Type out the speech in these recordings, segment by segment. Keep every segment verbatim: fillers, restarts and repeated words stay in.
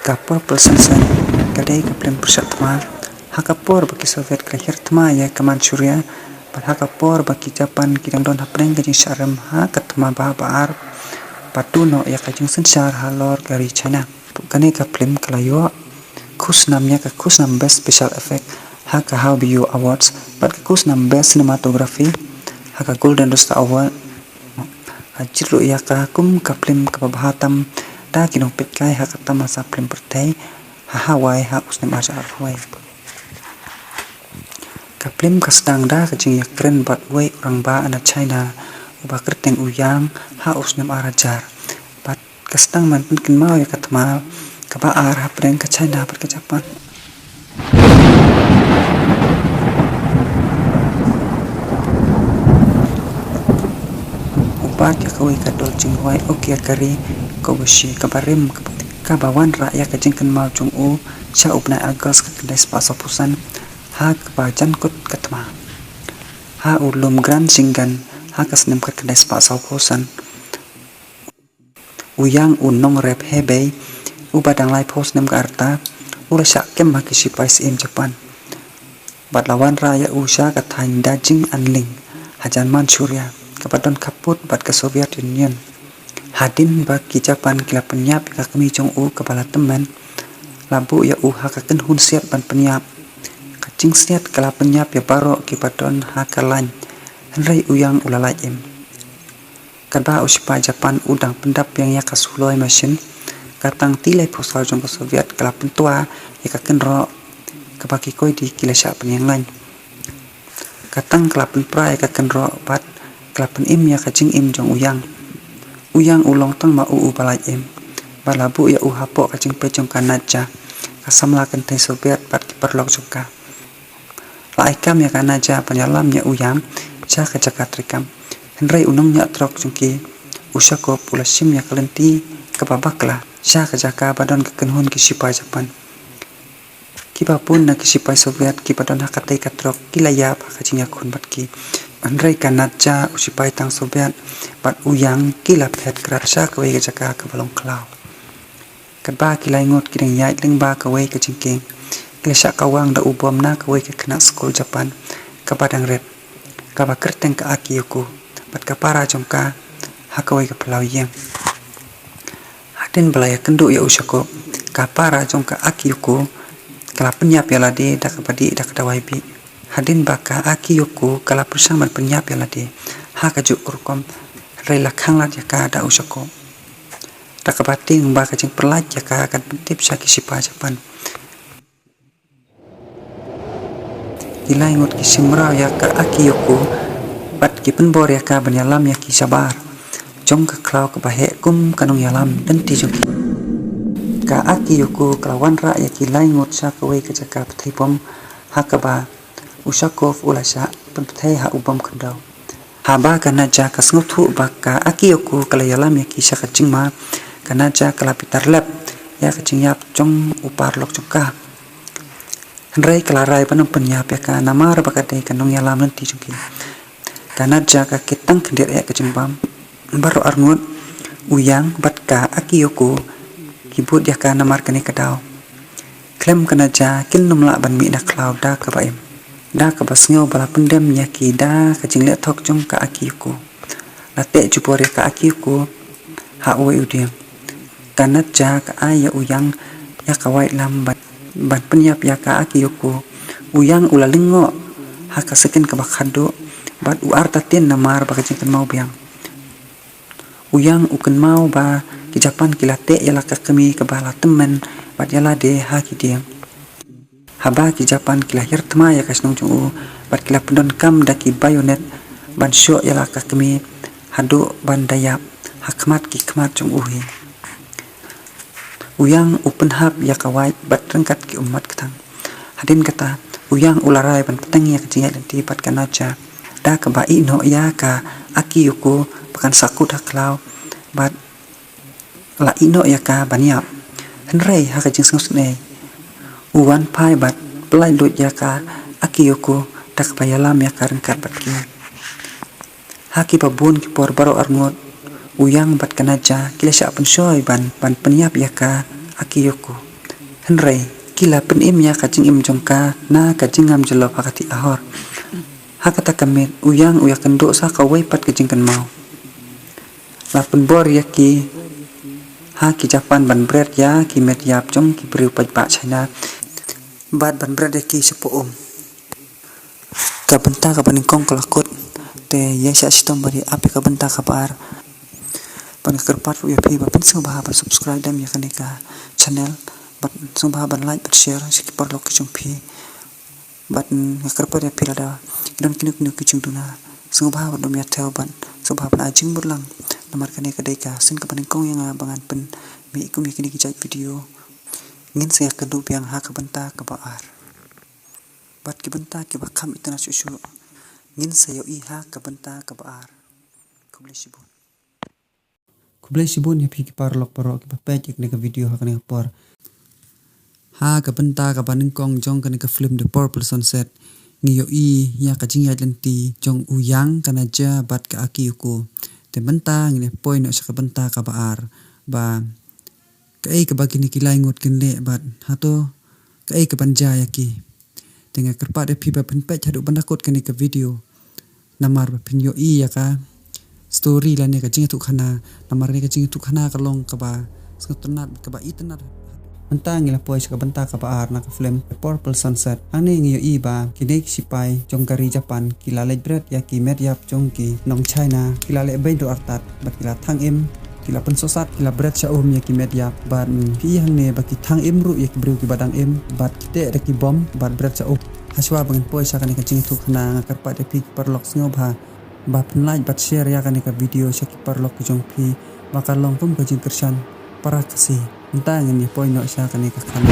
Ka Purple Sunset ka dei ka phlim pyrshah thma ha ka por ba ki Soviet ki la hiar thma ïa ka Manchuria, bad ha ka por ba ki Japan ki dang don hapdeng ka jingshah rem ha ka thma ba ba ar, bad duh noh ïa ka jingsynshar halor ka ri China. Kane ka phlim ka la ïoh khusnam ïa ka khusnam Best Special Effect ha ka Haubiu Awards, bad ka khusnam Best Cinematography ha ka Golden Rooster Award. Ha jylliew ïa ka kum ka phlim kaba bha tam da ki nongpeitkai ha ka tamasa phlim pyrthei ha Hawaii ha u snem arhajar arphew wei. Ka phlim ka sdang da ka jingïakren bad uwei u rangbah na China uba kyrteng u Yang ha u snem arhajar. Bad ka sdang ban pynkynmaw ïa ka thma kaba ar hapdeng ka China bad ka Japan. U bat ïa kawei ka dol jingrwai Okayakari Kobushi kaba rim, kaba wanrah ïa ka jingkynmaw jong u sha u bnai August khatkhyndai spah sawphew san ha kaba jan kut ka thma. Ha u lum Grand Shingan ha ka snem khatkhyndai spah sawphew san. U Yang, u nongrep Hebei uba dang laiphew snem ka rta, u la shah kem ha ki shipai syiem Japan. Bad la wanrah ïa u sha ka thaiñ Darjeeling hajan Manchuria kaba don khappud bad ka Soviet Union. Hadien ba ki Japan ki la pynïap ïa ka kmie jong u kaba la tymmen, la buh ïa u ha ka kynhun siat ban pynïap. Ka jingsiat ka la pynïap ïa baroh kiba don ha ka lain, hynrei u Yang u la lait im. Katba u shipai Japan u dang pyndap biang ïa ka suloi mashin, ka tang T laiphew saw jong ka Soviet ka la pyntwa ïa ka kynroh kaba ki koidi ki la shah pynïeng lain. Ka tang ka la pynpra ïa ka kynroh bad ka la pynim ïa ka jingim jong u Yang. U Yang u long tang ma u uba lait im, bad la buh ïa u hapoh ka jingpeit jong ka Nadja, ka samla kynthei Soviet bad ki paralok jong ka. La ai kam ïa ka Nadja ban ïalam ïa u Yang sha ka jaka treikam. Hynrei u nongñiah trok jong ki, u Ushakov, u la shim ïa ka lynti kaba bakla sha ka jaka ba don ka kynhun ki shipai Japan. Kiba bun na ki shipai Soviet kiba don ha katei ka trok ki la ïap ha ka jingïakhun bad ki. Hynrei ka Nadja, u shipai tang Soviet, bad u Yang ki la phet krad sha kawei ka jaka kaba long khlaw. Katba ki laingut ki dang ïaid lyngba kawei ka jingkieng, ki la shah kawang da u bom na kawei ka khynnah skul Japan kaba dang rit, kaba kyrteng ka Akiyoko, bad ka para jong ka ha kawei ka phyllaw ïing. Hadien ba la ïakynduh ïa u Ushakov, ka para jong ka Akiyoko ka la pynïap ïa lade da kaba dih da ka dawai bih. Hadien ba ka Akiyoko ka la pyrshang ban pynïap ïa lade ha kajuh ka rukom, hynrei la khanglad ïa ka da u Ushakov. Da kaba tieng ba ka jingpyllait ïa ka kan pyntip sha ki shipai Japan, ki laingut ki shim mraw ïa ka Akiyoko bad ki pynbor ïa ka ban ïalam ïa ki shabar jong ka khlaw kaba heh kum ka nongïalam lynti jong ki. Ka Akiyoko ka la wanrah ïa ki laingut sha kawei ka jaka pynthei bom ha kaba u Ushakov u la shah pynpynthei ha u bom khyndew. Haba ka Nadja ka sngewthuh ba ka Akiyoko ka la ïalam ïa ki sha ka jingma, ka Nadja ka la bitar lep ïa ka jingïap jong u paralok jong ka. Hynrei ka la rai ban ym pynïap ïa ka namar ba ka dei ka nongïalam lynti jong ki. Ka Nadja ka kit tang khyndiat eh ka jingbam. Baroh arngut, u Yang bad ka Akiyoko ki bud ïa ka namar kane ka daw. Khlem ka Nadja kin ym lah ban mih na khlaw da kaba im. Da kaba sngew ba la pyndem ïa ki da ka jingleh thok jong ka Akiyoko, la teh jubor ïa ka Akiyoko ha uwei u dieng. Ka Nadja ka ai ïa u Yang ïa ka waitlam ban, ban pynïap ïa ka Akiyoko. U Yang u la lyngngoh ha ka second kaba khatduh bad u artatien namar ba ka jingkynmaw biang. U Yang u kynmaw ba ki Japan ki la teh ïa la ka kmie kaba la tymmen bad ïa lade ha ki dieng. Haba ki Japan ki la hiar thma ïa ka shnong jong u bad ki la pyndonkam da ki bayonet ban shoh ïa la ka kmie haduh ban da ïap ha khmat ki khmat jong u hi. U Yang u pynhap ïa ka wait bad ryngkat ki ummat ktang. Hadien kata, u Yang u la rai ban bteng ïa ka jingïaid lynti bad ka Nadja da kaba ïeh noh ïa ka Akiyoko ba kan sahkut ha khlaw bad la ïeh noh ïa ka ban ïap. Hynrei ha ka jingsngewsynei, u wan phai bad pyllait lut ïa ka Akiyoko da kaba ïalam ïa ka ryngkat bad ki. Ha kiba bun ki por baroh arngut, u Yang bad ka Nadja ki la shah pynshoi ban, ban pynïap ïa ka Akiyoko. Hynrei ki la pynim ïa ka jingim jong ka na ka jingngam jyllop ha ka thiah Lahore. Ha kata ka miet u Yang u ïakynduh sa kawei pat ka jingkynmaw. La pynbor ïa ki ha ki Japan ban bret ïa ki met ïap jong ki briew paidbah China bad ban bret ïa ki shapoh um. Ka bynta kaba nyngkong ka la kut, te ïa shah shitom bad ïa ap ïa ka bynta kaba ar. Bad nga kyrpad ruh ïa phi ba phin sngewbha ban subscribe dam ïa kane ka channel bad sngewbha ban like bad share sha ki paralok ki jong phi. Bad nga kyrpad ïa phi lada ki don kino kino ki jingduna, sngewbha ban ym ïa thew bad sngewbha ban ai jingmut lang. Namar kane ka dei ka sien kaba nyngkong ïa nga ba ngan pynmih kum ïa kine ki jait video. Ngin sa ïakynduh biang ha ka bynta kaba ar bad ki bynta kiba kham itynnad shuh shuh. Ngin sa ïohi ha ka bynta kaba ar. Khublei shibun. Khublei shibun ïa phi ki paralok baroh kiba peit ïa kane ka video ha kane ka por. Ha ka bynta kaba nyngkong jong kane ka film The Purple Sunset, ngi ïohi ïa ka jingïaid lynti jong u Yang, ka Nadja bad ka Akiyoko. Te mynta ngin ïa poi noh sha ka bynta kaba ar, ba kaei kaba kine ki lai ngut kin leh bad hato kaei kaban jia ïa ki. Te nga kyrpad ïa phi ba phin peit haduh ban da kut kane ka video, namar ba phin ïohi ïa ka story lane ka jingïathuhkhana. Namar kane ka jingïathuhkhana ka long kaba sngewtynnad, kaba itynnad. Mynta ngi la poi sha ka bynta kaba ar na ka film The Purple Sunset. Hangne ngi ïohi ba kine ki sipai jong ka ri Japan ki la leit bret ïa ki met ïap jong ki nong China, ki la leh beiñ ruh artat bad ki la thang im, ki la pynsuhsat, ki la bret sha um ïa ki met ïap bad, mm, phi i hangne ba ki thang im ruh ïa ki briew kiba dang im bad ki teh da ki bom bad bret sha um. Hashwa ba ngin poi sha kane ka jingïathuhkhana, nga kyrpad ïa phi ki paralok sngewbha ba phin like bad share ïa kane ka video sha ki paralok ki jong phi, ba kan long kum ka jingkyrshan para Khasi. Mynta ngin ïa poi noh sha kane ka khana.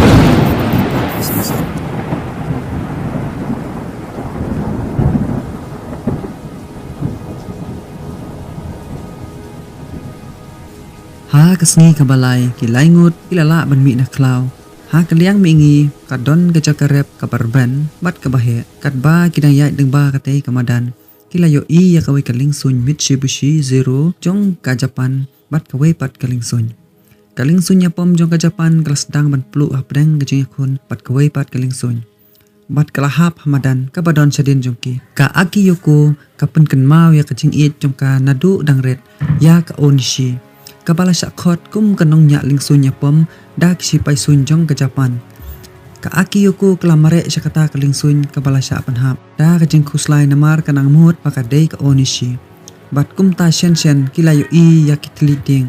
Ha ka sngi kaba lai, ki lai ngut ki la lah ban mih na khlaw. Ha ka liang mihngi ka don ka jaka rep kaba rben bad kaba heh, katba ki dang ïaid lyngba katei ka madan, ki la ïohi ïa kawei ka liengsuiñ Mitsubishi Zero jong ka Japan bad kawei pat ka liengsuiñ. Ka liengsuiñ ïapom jong ka Japan ka la sdang ban pluh hapdeng ka jingïakhun bad kawei pat ka liengsuiñ, bad ka la hap ha madan kaba don shadien jong ki. Ka Akiyoko ka pynkynmaw ïa ka jingïeit jong ka naduh dang rit ïa ka Onishi, kaba la shah khot kum ka nongñiah liengsuiñ ïapom da ki sipai suiñ jong ka Japan. Ka Akiyoko ka la mareh sha kata ka liengsuiñ kaba la shah pynhap da ka jingkhuslai, namar ka nang mut ba ka dei ka Onishi. Bad kumta shen shen ki la ïohi ïa ki thylliej dieng.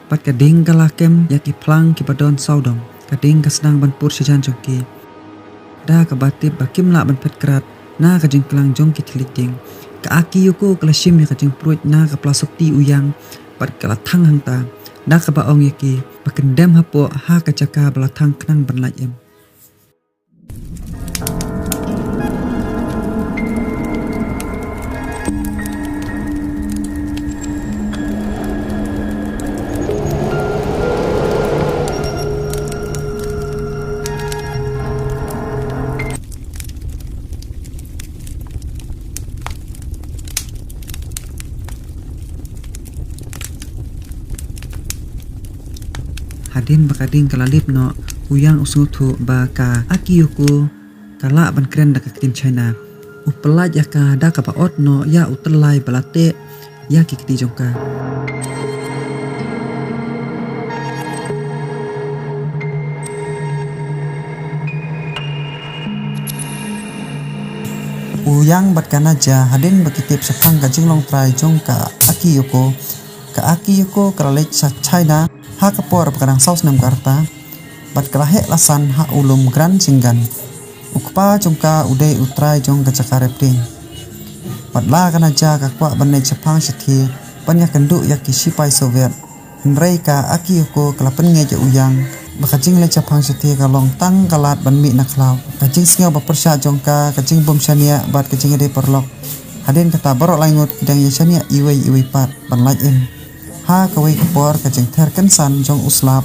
Bad ka dieng ka la kem ïa ki phlang kiba don sawdong. Ka dieng ka sdang ban pur shajan jong ki, da kaba tip ba kim lah ban phet krad na ka jingklang jong ki thylliej dieng. Ka Akiyoko ka la shim ïa ka jingpruid na ka plasopti u Yang bad ka la thang hangta, da kaba ong ïa ki ba kin dem hapoh ha ka jaka ba la thang khnang ban lait im. Hadien ba ka dieng ka la lip noh, u Yang u sngewthuh ba ka Akiyoko ka lah ban kren da ka ktien China. U pyllait ïa ka da kaba ot noh ïa u tyllai ba la teh ïa ki kti jong ka. U Yang bad ka Nadja hadien ba ki tip shaphang ka jinglong trai jong ka Akiyoko, ka Akiyoko ka la leit sha China ha ka por ba ka dang saw snem ka rta, bad ka la heh la san ha u lum Grand Shingan. U kpa jong ka u dei u trai jong ka jaka rep dieng. Bad la ka Nadja ka kwah ban leit shaphang shathie ban ïakynduh ïa ki sipai Soviet. Hynrei ka Akiyoko ka la pynngeit ïa u Yang ba ka jingleit shaphang shathie ka long tang ka lad ban mih na khlaw. Ka jingsngew ba pyrshah jong ka, ka jingbym shaniah bad ka jingïadei paralok. Hadien kata baroh lai ngut ki dang ïa shaniah iwei iwei pat ban lait im. Ha kawei ka por ka jingther kynsan jong u slap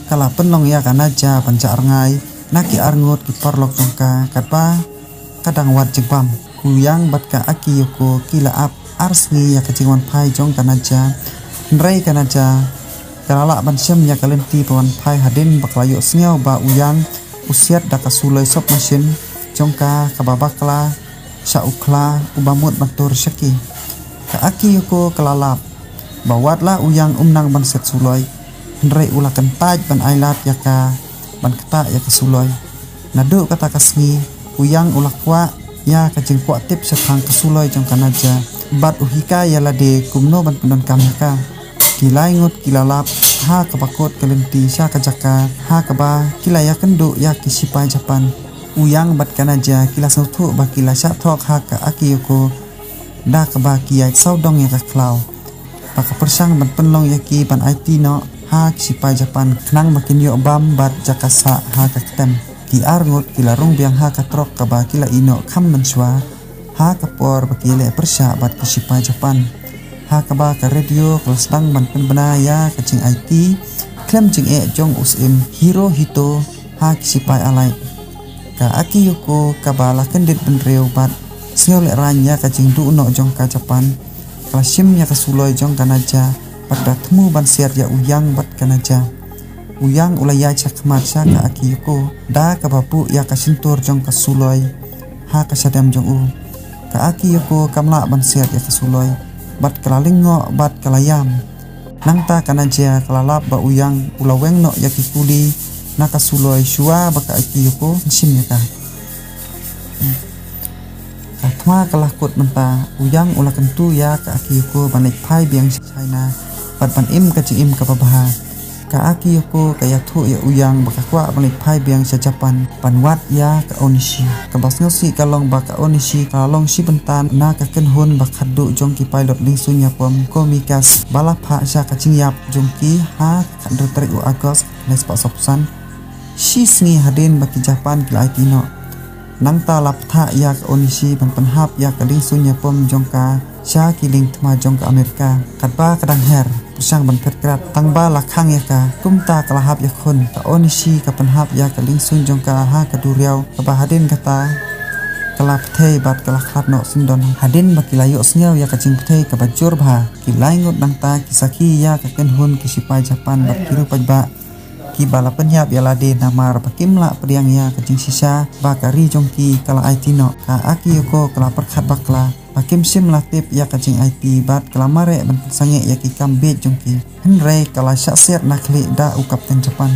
ka la pynlong ïa ka Nadja ban jah rngai na ki arngut ki paralok jong ka katba ka dang wad jingbam. U Yang bad ka Akiyoko ki la ap ar sngi ïa ka jingwanphai jong ka Nadja. Hynrei ka Nadja ka la lah ban shem ïa ka lynti ba wan phai hadien ba ka la ïohsngew ba u Yang u siat da ka suloi submarine jong ka kaba bakla sha u khla uba mut ban tur sha ki. Ka Akihiko ka la lap ba wat la u Yang um nang ban siat suloi, hynrei u la kyntait ban ailad ïa ka ban ktah ïa ka suloi. Naduh kata ka sngi u Yang u la kwah ïa ka jingkwah tip shaphang ka suloi jong ka Nadja bad u hikai ïa lade kumno ban pyndonkam ïa ka. Ki lai ngut ki la lap ha kaba kut ka lynti sha ka jaka ha kaba ki la ïakynduh ïa ki sipai Japan. U Yang bad ka Nadja ki la sngewthuh ba ki la shah thok ha ka Akihiko da kaba ki ïaid sawdong ïa ka khlaw ba ka pyrshang ban pynlong ïa ki ban aiti noh ha ki sipai Japan khnang ba kin ïoh bam bad jaka sah ha ka ktem. Ki ar ngut ki la rung biang ha ka trok kaba ki la ïeh noh kham mynshuwa ha ka por ba ki leh pyrshah bad ki sipai Japan. Ha kaba ka radio ka la sdang ban pynbna ïa ka jingaiti khlem jingeh jong u syiem Hirohito ha ki sipai allied. Ka Akihiko kaba la kyndit bynriew bad sngew lehraiñ ïa ka jingduh noh jong ka Japan, ka la shim ïa ka suloi jong ka Nadja bad ka thmu ban siat ïa u Yang bad ka Nadja. U Yang u la ïaid shakhmat sha ka Akihiko da kaba buh ïa ka shyntur jong ka suloi ha ka shadem jong u. Ka Akihiko kam lah ban siat ïa ka suloi bad ka la lyngngoh bad ka la ïam. Nangta ka Nadja ka la lap ba u Yang u la weng noh ïa ki kuli na ka suloi shuwa ba ka Akihiko shim ïa ka. Ka thma ka la kut mynta, u Yang u la kyntu ïa ka Akihiko ban leit phai biang sha China bad ban im ka jingim kaba bha. Ka Akihiko ka ïathuh ïa u Yang ba ka kwah ban leit phai biang sha Japan ban wad ïa ka Onishi. Kaba sngewsih ka long ba ka Onishi ka la long shi bynta na ka kynhun ba khatduh jong ki pilot liengsuiñ ïapom kamikaze ba la phah sha ka jingïap jong ki ha ka khathynriew tarik u August, lai spah sawphew san, shi sngi hadien ba ki Japan ki la aiti noh. Nangta la pynthah ïa ka Onishi ban pynhap ïa ka liengsuiñ ïapom jong ka sha ki liengthma jong ka Amerika. Katba ka dang her pyrshang ban phet krad tang ba la khang ïa ka, kumta ka la hap ïakhun. Ka Onishi ka pynhap ïa ka liengsuiñ jong ka ha ka duriaw kaba hadien kata ka la pyrthei bad ka la khlad noh syndon. Hadien ba ki la ïohsngew ïa ka jingpyrthei kaba jur bha, ki lai ngut nangta ki sakhi ïa ka kynhun ki sipai Japan bad ki riew paidbah kiba la pynïap ïa lade namar ba kim lah pdiang ïa ka jingshisha ba ka ri jong ki ka la aiti noh. Ka Akihiko ka la pyrkhat bakla ba kim shym la tip ïa ka jingaiti bad ka la mareh ban pynsangeh ïa ki kam bieit jong ki. Hynrei ka la shah siat na khlieh da u kapten Japan.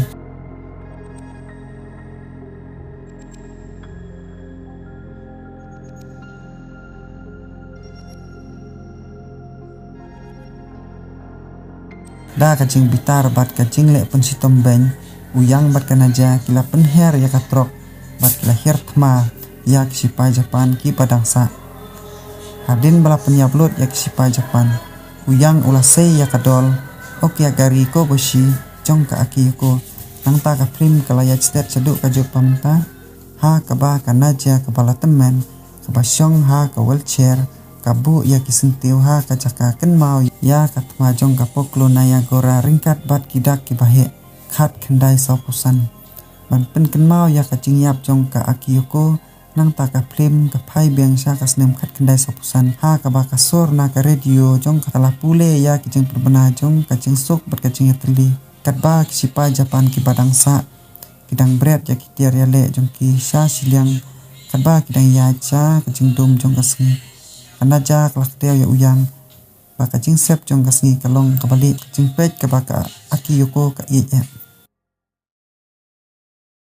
Da ka jingbitar bad ka jingleh pynshitom beiñ, u Yang bad ka Nadja ki la pynher ïa ka trok bad ki la hiar thma ïa ki sipai Japan kiba dang sah. Hadien ba la pynïap lut ïa ki sipai Japan, u Yang u la sei ïa ka dol Okiagari Koboshi jong ka Akihiko. Nangta ka phlim ka la ïaid stet shaduh ka jut ba mynta, ha kaba ka Nadja kaba la tymmen, kaba shong ha ka wheelchair, ka buh ïa ki syntiew ha ka jaka kynmaw ïa ka thma jong ka Poklo Nayagora ryngkat bad ki dak kiba heh khatkhyndai sawphew san. Ban pynkynmaw ïa ka jingïap jong ka Akihiko, nangta ka phlim ka phai biang sha ka snem khatkhyndai sawphew san, ha kaba ka sur na ka radio jong ka la pule ïa ki jingpynbna jong ka jingsuk bad ka jingïatylli. Katba ki sipai Japan kiba dang sah ki dang bret ïa ki tiar ïaleh jong ki sha shiliang, katba ki dang ïaid sha ka jingdum jong ka sngi. Ka Nadja ka la kdew ïa u Yang ba ka jingsep jong ka sngi ka long kaba lieh, ka jingpeit kaba ka Akihiko ka ïeit eh.